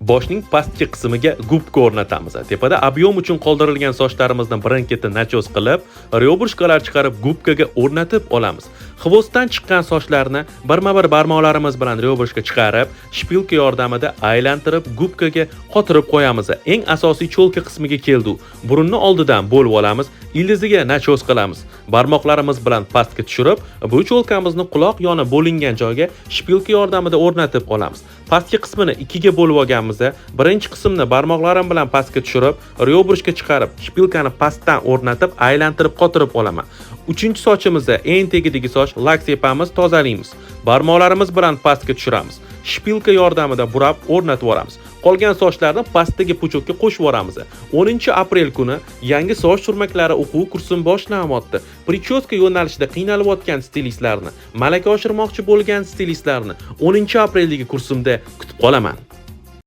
Boshning pastki qismiga губка o'rnatamiz. Tepada объем uchun qoldirilgan sochlarimizni birin-ketin начёс qilib, рёбрышка lar chiqarib, губка ga o'rnatib olamiz. Хвост dan chiqqan sochlarni birma-bir barmoqlarimiz bilan рёбрышка chiqarib, шпилька yordamida aylantirib, губка ga qotirib qo'yamiz. Eng asosiy чёлка qismiga keldi. Burunni oldidan bo'lib olamiz, ildiziga начёс qilamiz. Barmoqlarimiz bilan pastga tushirib, bu чёлка mizni quloq yoni bo'lingan joyga шпилька yordamida o'rnatib olamiz. Pastki qismini ikkiga bo'lib olganimizda, birinchi qismni barmoqlarim bilan pastga tushirib, рёбрышка chiqarib, шпилька ni pastdan o'rnatib, aylantirib qotirib olaman. Uchinchi sochimizda eng tagidagi soch, lak sepamiz, tozalaymiz. Barmoqlarimiz bilan pastga tushiramiz. Шпилька yordamida burab o'rnatib yuboramiz. Qolgan sochlarni pastdagi пучок ka qo'shib yuboramiz. 10 aprel kuni yangi soch turmaklari o'quv kursim boshlanyapti. Причёска yo'nalishida qiynalayotgan stilistlarni, malaka oshirmoqchi bo'lgan stilistlarni 10 apreldagi kursimda kutib qolaman.